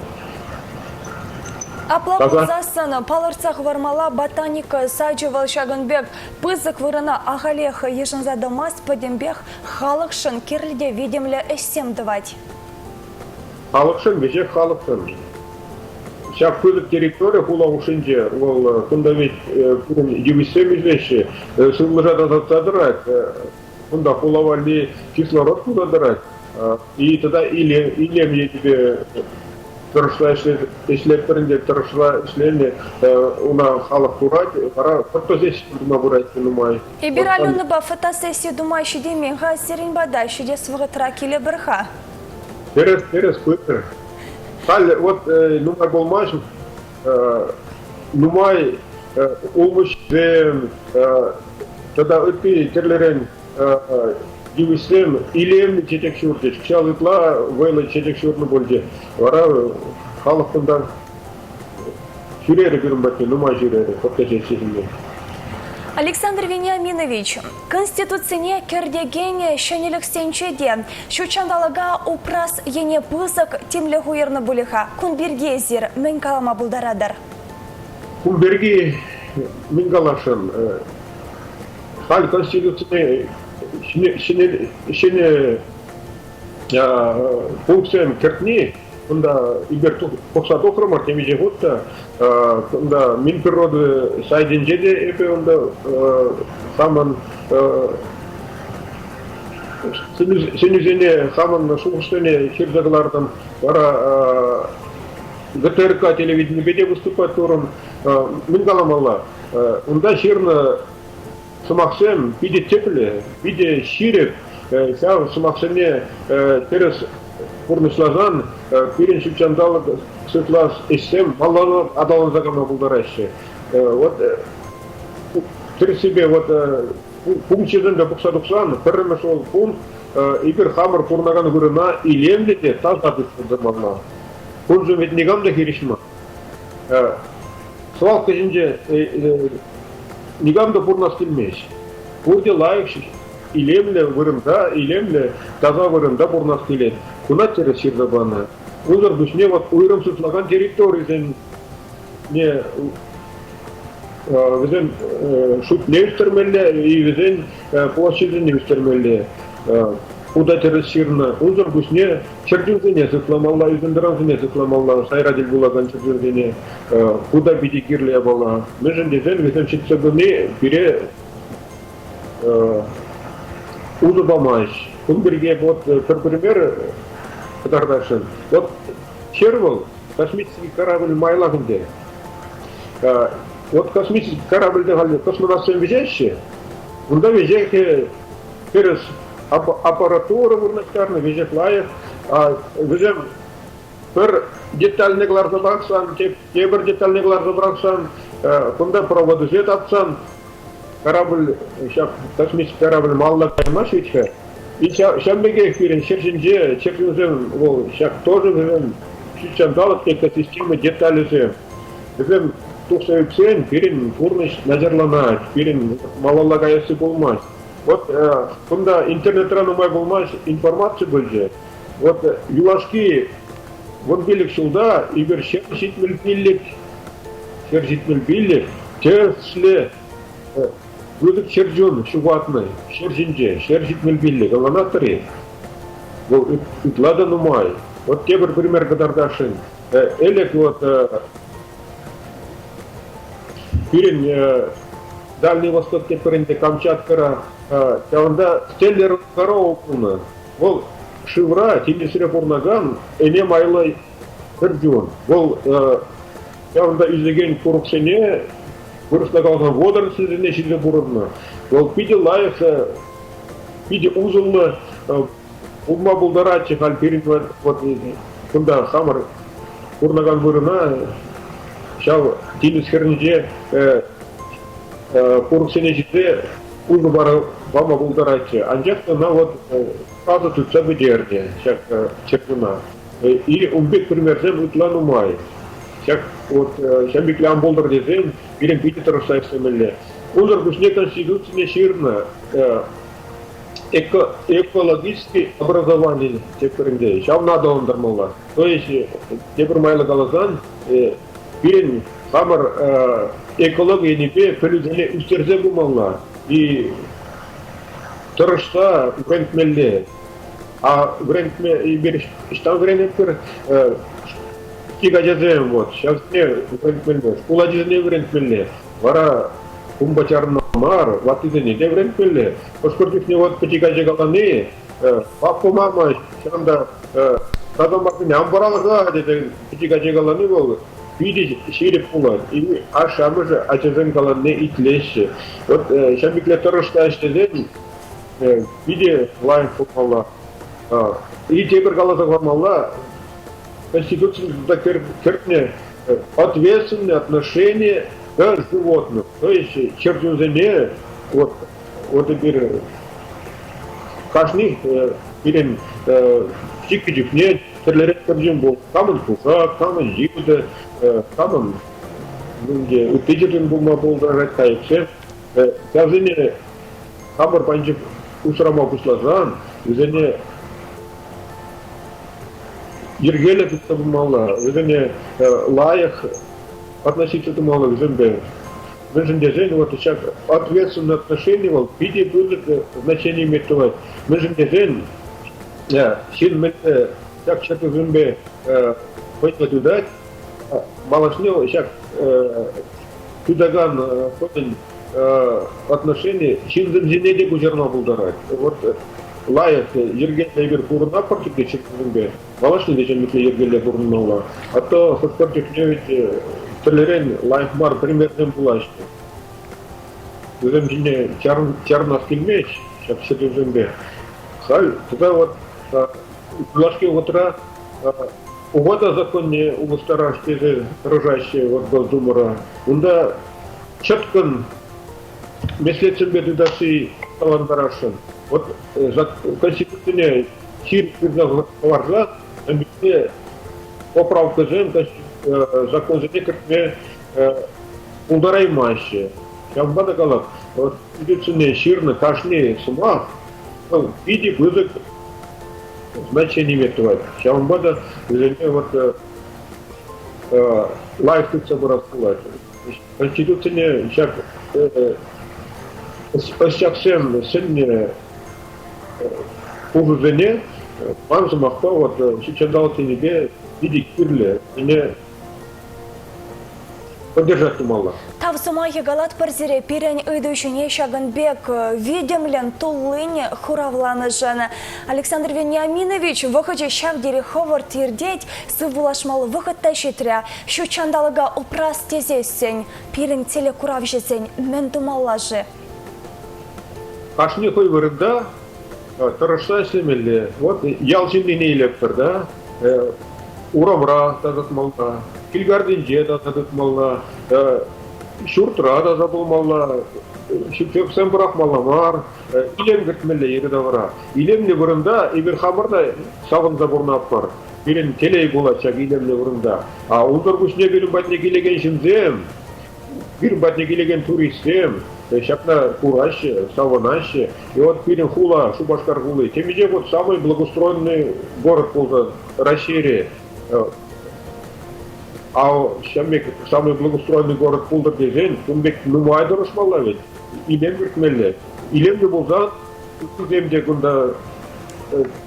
Апла пулсассӑн палӑртса хӑвармалла ботаника сачӗ вӑл ҫакӑн пек пысӑк вырӑна ахалех йышӑнса тӑмасть, пӗтӗмпех халӑхшӑн кирлӗ те витӗмлӗ ӗҫсем тӑвать. Халӑхшӑн веҫех халӑхшӑн. Ҫак пысӑк территори хула хушшинче вӑл кунта ведь пирӗн йывӑҫсем ӳсеҫҫӗ, сывлӑша тасатса тӑрать. Кунта хула валли кислород туса тӑрать. И тата илем енӗпе тӑрӑшса ӗҫлетпӗр ӗнтӗ, тӑрӑшса ӗҫленӗ, уна халӑх курать, вара фотосесси тума пырать нумай. Эпир Аленӑпа фотосесси тума ҫитеймен-ха, сирӗн пата ҫитес вӑхӑтра килӗпӗр-ха. Тӗрӗс, тӗрӗс, пытӑр. Халь вот нумай пулмасть, нумай улмуҫҫисем тата ытти тӗрлӗрен йывӑҫсем илемлӗ чечек ҫурчӗҫ. Кӑҫал ытла вӑйлӑ чечек ҫурнӑ пулчӗ. Вара халӑх кунта ҫӳрерӗ пирӗн патне, нумай ҫӳрерӗ фотосессисене. Александр Вениаминович, Конституцине кӗртекен ҫӗнӗлӗхсенче те ҫут ҫанталӑка упрас ене пысӑк тимлӗх уйӑрнӑ пулӗ-ха. Кун пирки эсир мӗн калама пултаратӑр? Кун пирки мӗн каласшӑн? Халь Конституцине ҫӗнӗ пунктсем кӗртни кунта эпир пӑхса тухрӑмӑр темиҫе хут та. Кунта Минприроды сайтӗнче те эпӗ унта хамӑн сӗнӳсене, хамӑн шухӑшсене ҫырса кӑлартӑм. Вара ГТРК телевиденипе те выступать турӑм. Мӗн каламалла? Унта ҫырнӑ сӑмахсем питӗ тӗплӗ, питӗ ҫирӗп. Ҫав сӑмахсене тӗрӗс пурнӑҫласан пирӗн ҫутҫанталӑк сыхлас ӗҫсем малалла аталанса кайма пултараҫҫӗ. Вот тӗрӗссипе вот пункчӗсемпе пӑхса тухсан пӗрремӗш вӑл пункт эпир хамӑр пурӑнакан вырӑна илемлӗ те таса тытса тӑмалла. Куншӑн ведь никам та хирӗҫ мар. Свалка ҫинче никам та пурӑнас килмест. Пурте лайӑх, илемлӗ вырӑнта, илемлӗ, таса вырӑнта пурӑнас килет. Куна тӗрӗс ҫырса панӑ. Унсӑр пуҫне вот уйрӑм сыхлакан территорисене вӗсен шутне ӳстермелле и вӗсен площадьсене ӳстермелле. Хута тӗрӗс ҫырнӑ. Унсӑр пуҫне чӗрчунсене сыхламалла, ӳсентӑрансене сыхламалла, сайра тӗл пулакан чӗрчунсене. Ку та питӗ кирлӗ япала. Мӗншӗн тесен вӗсем ҫитсе пыни пире усӑ памасть. Кун пирки вот пӗр пример кӑтартасшӑн. Вот ҫӗр вӑл космический корабль майлах ӗнтӗ. Вот космический корабльте халь космонавтсем вӗҫеҫҫӗ. Унта веҫех тӗрӗс аппаратура вырнаҫтарнӑ, веҫех лайӑх. Вӗсем пӗр детальне кӑларса пӑрахсан, тепӗр детальне кӑларса пӑрахсан, кунта проводӑсене татсан, корабль, ҫак космический корабль малалла каймасть вӗт-ха. И ҫавӑн пекех пирӗн ҫӗр ҫинче чӗрчунсем вӑл ҫак тоже вӗсем ҫутҫанталӑк экосистема деталӗсем. Вӗсем тухса ӳксен пирӗн пурнӑҫ начарланать, пирӗн малалла каясси пулмасть. Вот кунта интернетра нумай пулмасть информаци пулчӗ. Вот юлашки 15 ҫулта эпир 175 тӗслӗ пысӑк чӗрчун ҫухатнӑ ҫӗр ҫинче, 175, ӑнланатӑр-и? Вӑл ытла та нумай. Вот тепӗр пример кӑтартасшӑн. Ӗлӗк вот пирӗн Дальний Восток тепӗринче Камчаткӑра ҫавӑнта Стеллер корова пулнӑ. Вӑл шывра, тинӗсре пурӑнакан ӗне майлӑ чӗрчун. Вӑл ҫавӑнта ӳсекен курӑксене, вырӑсла каласан, водоросльсене ҫисе пурӑннӑ. Вӑл питӗ лайӑх, питӗ усӑллӑ пулма пултаратчӗ халь пирӗн вот кунта хамӑр пурӑнакан вырӑна ҫав тинӗс хӗрринче курӑксене ҫисе усӑ пама пултаратчӗ. Анчах ӑна вот сасӑ тытса пӗтернӗ ҫак чӗрчуна. И ун пек примерсем ытла нумай. Ҫак вот ҫав пек ан пултӑр тесен пирӗн питӗ тӑрӑшса ӗҫлемелле. Унсӑр пуҫне Конституцине ҫырнӑ экологический образовани тепӗринче ҫавна аталантармалла. То есть, тепӗр майлӑ каласан, пирӗн хамӑр экологи енӗпе пӗлӳсене ӳстерсе пымалла и тӑрӑшса вӗрентмелле. А вӗрентме эпир ӑҫтан вӗренетпӗр? Пӗчӗк ачасем вот ҫавсене вӗрентмелле, шкул ачисене вӗрентмелле. Вара кунпа чарӑнма мар, ваттисене те вӗрентмелле. Хӑш-пӗр чухне вот пӗчӗк ача калани. Папа, мама, ҫавӑнта татӑлмасене ан пӑралӑха тесе пӗчӗк ача калани вӑл питӗ ҫирӗп пулать. И ашшӗ-амӑшӗ ачасем каланине итлеҫҫӗ. Вот ҫав пекле тӑрӑшса ӗҫлесен питӗ лайӑх пулмалла. И тепӗр каласа хӑвармалла, Конституцин тата кӗртнӗ ответственное отношение к животным. То есть чӗрчунсене вот, вот эпир кашни пирӗн чикӗ чухне тӗрлӗрен чӗрчун пул. Камӑн кушак, камӑн йытӑ, камӑн ытти чӗрчун пулма пултарать, кайӑксем. Ҫавсене хамӑр панчӑк усрама пуҫласан вӗсене йӗркеллӗ тытса пымалла, вӗсене лайӑх относиться тумалла вӗсемпе. Мӗншӗн тесен вот ҫак ответственное отношение вӑл питӗ пысӑк значение иметь тӑвать. Мӗншӗн тесен ҫын мӗнле ҫак чӗрчунсемпе хӑйне тытать, малашне ҫак тытакан хӑйӗн отношени ҫынсем ҫине те куҫарма пултарать. Вот лайӑх йӗркеллӗ эпир пурӑнатпӑр чухне ҫынсемпе, малашне те ҫын йӗркеллӗ пурӑнмалла. А то хӑш-пӗр чухне ведь тӗрлӗрен лайӑх мар примерсем пулаҫҫӗ. Вӗсем ҫине чарӑнас килмест ҫак ҫӗршывсемпе. Халь тата вот юлашки вӑхӑтра УВД законне улӑштарас тесе тӑрӑшаҫҫӗ вот Госдумӑра. Унта чӑткӑн меслетсемпе тытасси аталантарасшӑн. Вот Конституцине ҫирӗп пырса хӑварса поправкӑсем законсене кӗртме пултараймаҫҫӗ. Ҫавӑнпа та калап, Конституцине ҫырнӑ кашни сӑмах вӑл питӗ пысӑк значение тӑвать. Ҫавӑнпа та вӗсене вот лайӑх тытса пырас пулать. Конституцине ҫак ӑсчахсем сӗннӗ хушусене ман сӑмахпа вот ҫутҫанталӑк енӗпе питӗ кирлӗ. Вӗсене поддержать тумалла. Тав сӑмахӗ калатпӑр сире пирӗн ыйту ҫине ҫакӑн пек витӗмлӗн, туллин хуравланӑшӑн. Александр Вениаминович, вӑхӑчӗ ҫав тери хӑвӑрт иртет, сывпуллашмалли вӑхӑт та ҫитрӗ. Ҫут ҫанталӑка упрас тесессӗн пирӗн телекуравҫӑсен мӗн тумалла-ши? Кашни хӑй вырӑнта тӑрӑшса ӗҫлемелле. Вот ял ҫыннине илетпӗр да, урамра тасатмалла, кил картинче таса тытмалла, ҫуртра таса пулмалла, ҫӳп-ҫапсем пӑрахмалла мар, илем кӗртмелле йӗри-тавра. Илемлӗ вырӑнта эпир хамӑр та савӑнса пурӑнатпӑр. Пирӗн телей пулать ҫак илемлӗ вырӑнта. А унсӑр пуҫне пирӗн патне килекен ҫынсем, пирӗн патне килекен туристсем ҫакна кураҫҫӗ, савӑнаҫҫӗ. И вот пирӗн хула, Шупашкар хули, темиҫе хут самый благоустроенный город пулса Раҫҫейре. А ҫав пек самый благоустроенный город пултӑр тесен, кун пек нумай тӑрӑшмалла вӗт, илем кӗртмелле. Илемлӗ пулсан ыттисем те кунта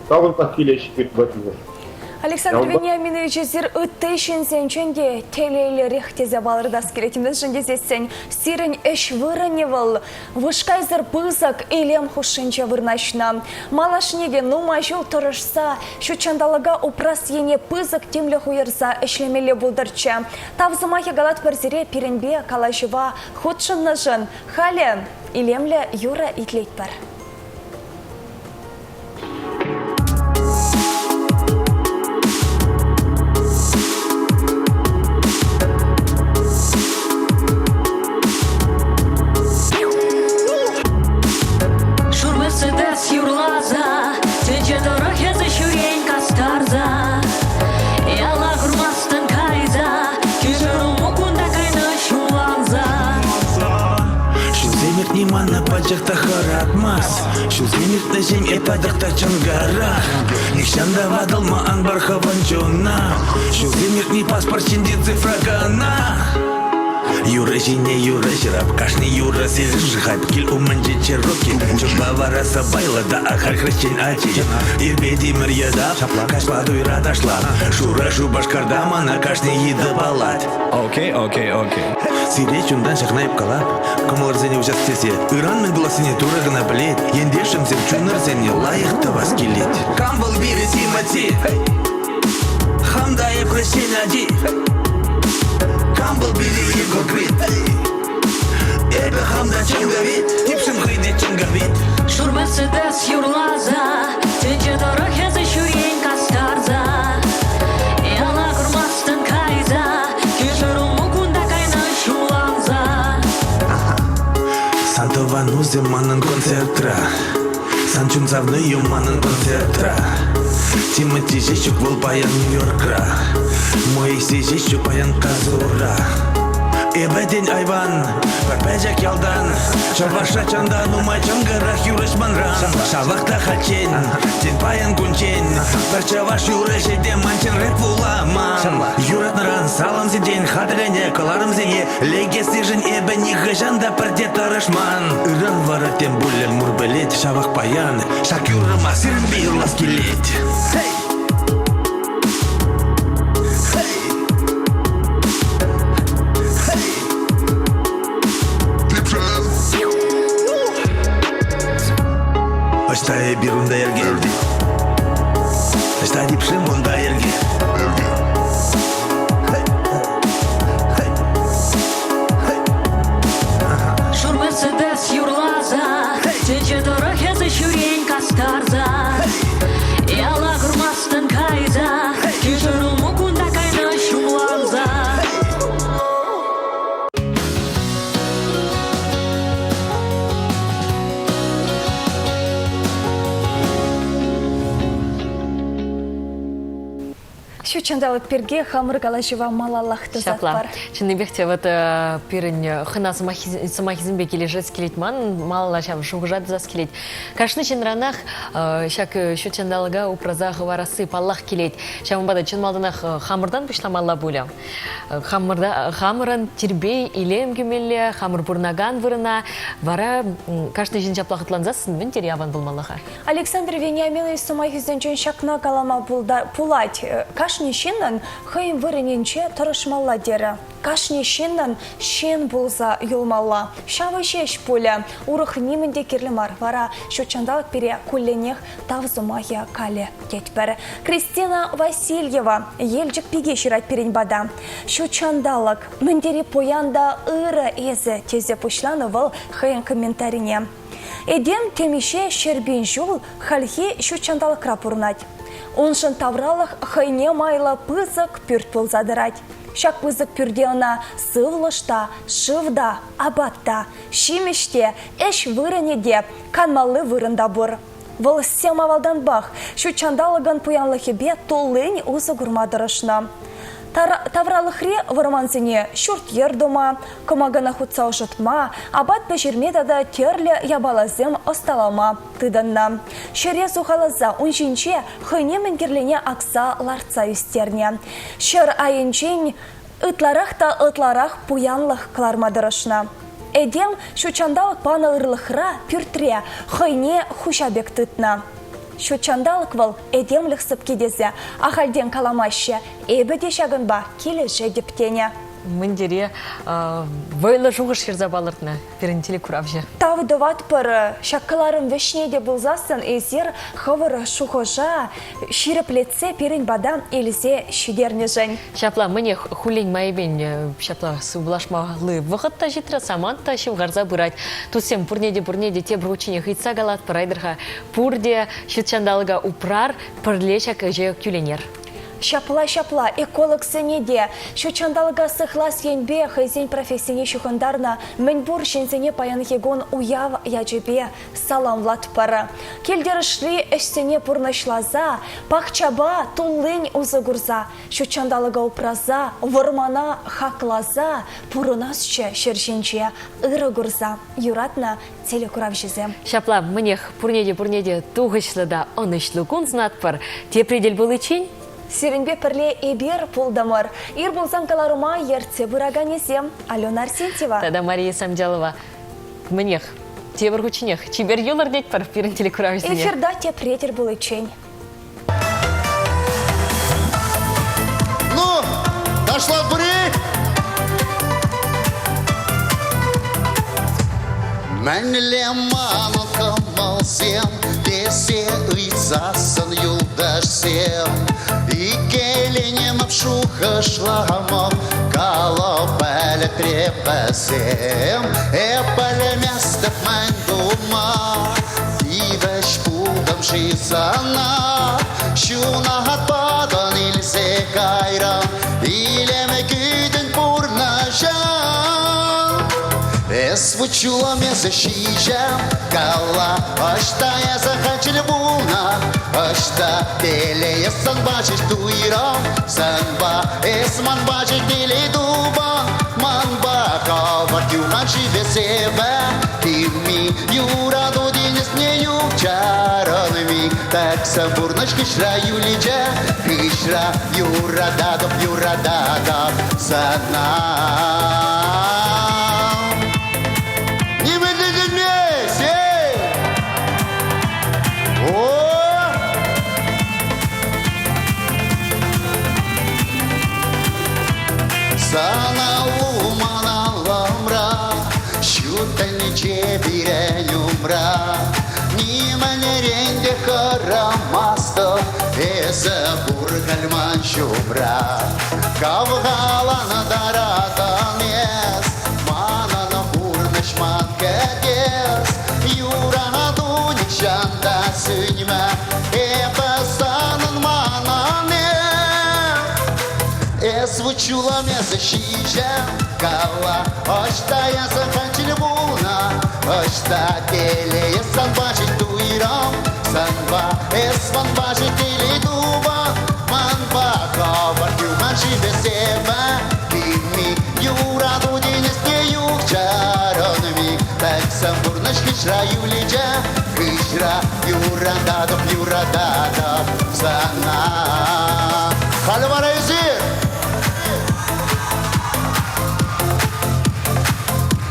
савӑнсах килеҫҫӗ пирӗн патне. Александр Вениаминович, эсир ытти ҫынсенчен те телейлӗрех тесе палӑртас килет. Мӗншӗн тесессӗн сирӗн ӗҫ вырӑнӗ вӑл вышкайсӑр пысӑк илем хушшинче вырнаҫнӑ. Малашне те нумай ҫул тӑрӑшса ҫут ҫанталӑка упрас ене пысӑк тимлӗх уйӑрса ӗҫлемелле пултӑрччӗ. Тав сӑмахӗ калатпӑр сире пирӗнпе калаҫӑва хутшӑннӑшӑн. Халӗ илемлӗ юрӑ итлетпӗр. Шур Мерседес юрласа, тӗнче тӑрӑх эсӗ ҫӳрен кастарса. Яла курмастӑн кайса, кӳршӗ кунта кайнӑ ҫулланса. Ҫулсем иртни мана пачах та хӑратмасть. Ҫулсем иртнӗҫем эп татах та чӑнкарах. Нихҫан та ватӑлма ан пар хӑвӑн чуна. Ҫулсем иртни паспорт ҫинчи цифра кӑна. Юрӑ ҫине юрӑ ҫырап, кашни юрӑ сирӗн хайп кил умӗнче Чероки. Чунпа вара сӑпайлӑ та ахаль хресчен ачи. Ирпе тимӗр йӑтап, каҫпа туйра ташлап. Шурӑ Шупашкарта мана кашни йытӑ паллать. Окей, окей, окей. Сире чунтан ҫакна эп калап, кӑмӑлӑрсене уҫас тесе. Ыран мӗн пулассине Турӑ кӑна пӗлет. Ентешӗмсем чунӑрсене лайӑх тӑвас килет. Кам вӑл пирӗн Тимати? Хам та эп хресчен ачи. Кам вӑл пире Егор Крид? Эпӗ хам та чӑнкӑ вит, типшӗм хӑй те чӑнкӑ вит. Шур Мерседес юрласа, тӗнче тӑрӑх эсӗ ҫӳрен кастарса. Яла курмастӑн кайса, кишӗр улму кунта кайнӑ ҫулланса. Сан тӑванусем манӑн концертра. Сан чун савнийӗ манӑн концертра. Тимати ҫеҫ ҫук вӑл паян Нью-Йоркра. Моисей ҫеҫ ҫук паян Казура. Эпӗ тен айван, пӗр пӗчӗк ялтан. Чӑвашра чӑн та нумай чӑнкӑрах юрӑҫ манран. Ҫавах та хальччен, тен паян кунччен. Пӗр чӑваш юрӑҫӗ те ман чӑн рэп вуламан. Юратнӑран саламсенчен хатӗрленӗ кӑларӑмсене Лекессишӗн эпӗ нихӑҫан та пӗрте тӑрӑшман. Ыран вара тем пулӗ мур пӗлет, ҫавах паян ҫак юрӑма сирӗнпе юрлас килет. Hey! Hey! Hey! Ӑҫта эпир унта йӗрке? Ӑҫта типшӗм унта йӗрке? Шур Мерседес юрласа, тӗнче тӑрӑх эсӗ ҫӳрен кастарса. Яла курмастӑн кайса, кишӗр улму кунта кайнӑ ҫумланса. Ҫут ҫанталӑк пирки хамӑр калаҫӑва малаллах Ҫапла. тӑсатпӑр. Чӑннипех те вот пирӗн хӑна сӑмахӗсемпе килӗшес килет ман, малалла ҫав шухӑша тӑсас килет. Кашни ҫынранах ҫак ҫут ҫанталӑка упраса хӑварасси паллах килет. Ҫавӑнпа та чӑн малтанах хамӑртан пуҫламалла пулӗ. Хамӑрта, хамӑрӑн тирпей, илем кӳмелле, хамӑр пурӑнакан вырӑна. Вара кашни ҫын ҫапла хӑтлансассӑн мӗн тери аван пулмалла-ха? Александр Вениаминович сӑмахӗсенчен ҫакна калама пулать. Кашни ҫыннӑн хӑйӗн вырӑнӗнче тӑрӑшмалла терӗ. Кашни ҫыннӑн ҫын пулса юлмалла. Ҫавӑ ҫеҫ пулӗ. Урӑх нимӗн те кирлӗ мар. Вара ҫут ҫанталӑк пире кулленех тав сӑмахӗ калӗ тетпӗр. Кристина Васильева Елчӗк пики ҫырать пирӗн пата. Ҫут ҫанталӑк мӗн тери пуян та ырӑ эсӗ, тесе пуҫланӑ вӑл хӑйӗн комментарине. Этем темиҫе 100 000 ҫул хальхи ҫут ҫанталӑкра пурӑнать. Уншӑн тавралӑх хӑйне майлӑ пысӑк пӳрт пулса тӑрать. Ҫак пысӑк пӳрте ӑна сывлӑш та, шыв та, апат та, ҫимӗҫ те, ӗҫ вырӑнӗ те, канмалли вырӑн та пур. Вӑл сем авалтанпах ҫут ҫанталӑкӑн пуянлӑхӗпе туллин усӑ курма тӑрӑшнӑ. Тавралӑхри вӑрмансене ҫурт-йӗр тума, кӑмакана хутса ӑшӑтма, апат пӗҫерме тата тӗрлӗ япаласем ӑсталама тытӑннӑ. Ҫӗре сухаласа ун ҫинче хӑйне мӗн кирлине акса лартса ӳстернӗ. Ҫӗр айӗнчен ытларах та ытларах пуянлӑх кӑларма тӑрӑшнӑ. Этем ҫутҫанталӑк панӑ ырлӑхра пӳртре хӑйне хуҫа пек тытнӑ. Ҫутҫанталӑк вӑл этемлӗх сӑпки тесе ахальтен каламаҫҫӗ. Эпӗ те ҫакӑнпа килӗшетӗп тенӗ. Мӗн тери вӑйлӑ шухӑш ҫырса палӑртнӑ пирӗн телекуравҫӑ. Тав тӑватпӑр. Ҫак кӑларӑм вӗҫне те пулсассӑн эсир хӑвӑр шухӑша ҫирӗплетсе пирӗн пата илсе ҫитернӗшӗн. Ҫапла, мӗнех, хуллен майӗпен ҫапла сывлашмалли вӑхӑт та ҫитрӗ, самант та ҫывхарса пырать. Туссем, пурне те, пурне те тепӗр хутченех ыйтса калатпӑр, айтӑр-ха, пурте ҫут ҫанталӑка упрар, пӗрле ҫак ӗҫе кӳленер. Ҫапла, ҫапла, экологсене те ҫут ҫанталӑка сыхлас енпе хӑйсен профессине ҫыхӑнтарнӑ мӗнпур ҫынсене паянхи кун уяв ячӗпе саламлатпӑр. Кил-тӗрӗшри ӗҫсене пурнӑҫласа, пахчапа туллин усӑ курса, ҫут ҫанталӑка упраса, вӑрмана хакласа пурӑнасчӗ ҫӗр ҫинче ырӑ курса, юратнӑ телекуравҫӑсем. Ҫапла, мӗнех, пурне те пурне те тухӑҫлӑ та ӑнӑҫлӑ кун сунатпӑр. Тепре тӗл пуличчен. Сирӗнпе пӗрле эпир пултӑмӑр. Ир пулсан кӑларӑма ертсе пыраканӗсем Алена Арсентьева. Тата Мария Самделова. Мӗнех, тепӗр хутченех чипер юлӑр тетпӗр пирӗн телекуравҫӑсене. Эфирта тепре тӗл пуличчен. Ну, дошла пыри! Мӗнле манӑн кӑмӑлсем тесе ыйтсассӑн юлташсем иккӗленемӗп шухӑшламӑп калӑп пӗлӗтре вӗсем эп пӗлместӗп мӗн тума тивӗҫ пултӑм-ши сана ҫунат патӑн илсе кайрӑм илемӗ кӳтӗн пурнӑҫа Эс вучулам эсӗ ҫиҫӗм, кала, ӑҫта эсӗ хачӑл пулнӑ, ӑҫта телее санпа ҫеҫ туйрӑм, санпа эс манпа ҫеҫ телей тупӑн, манпа хӑвӑрт юхан шывӗсемпе килми, юрату тинӗсне юхчарӑнми, такса пурнӑҫ хыҫра юличӗ, хыҫра юрататӑп, юрататӑп сана. Не выглядит эй! О! Сана лумана ламра, ҫут тӗнче пирӗн умра. Нимӗнрен те хӑрамастӑп, эсӗ пур халь ман ҫумра. Хавхалантаратӑн эс, манӑн пурнӑҫ ман кӗтес. Юрату нихҫан та сӳнмӗ, эпӗ санӑн манӑн эс. Эс вучулам эсӗ ҫиҫӗм, кала, ӑҫта эсӗ ханчил пулнӑ, ӑҫта телее санпа ҫеҫ туйрӑм, санпа эс манпа ҫеҫ телей тупӑн, манпа хӑвӑрт юхан шывӗсемпе килми, юрату тинӗсне юхчарӑнми, тӗксӗм пурнӑҫ хыҫра юличӗ, хыҫра юрататӑп, юрататӑп сана. Халӗ вара эсир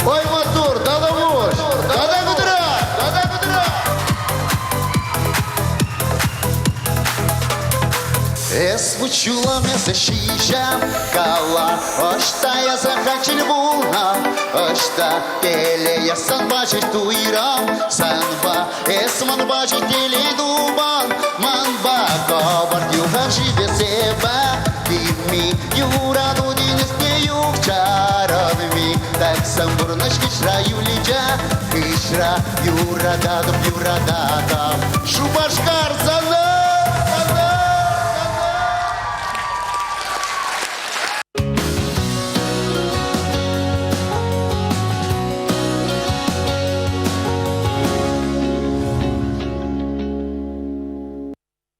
Ой, маттур, тата пуҫ, тата кутра, тата кутра. Эс вучулам, эсӗ ҫиҫӗм, кала, ӑҫта эсӗ хачил пулнӑ, ӑҫта телее санпа ҫеҫ туйрӑм, санпа эс манпа ҫеҫ телей тупан, манпа кӑвӑрт юхан шывӗсемпе килми, юрату тинӗсне юхчарӑнми, тӗксӗм пурнӑҫ хыҫра юличӗ, хыҫра юрататӑп, юрататӑп. Шупашкар.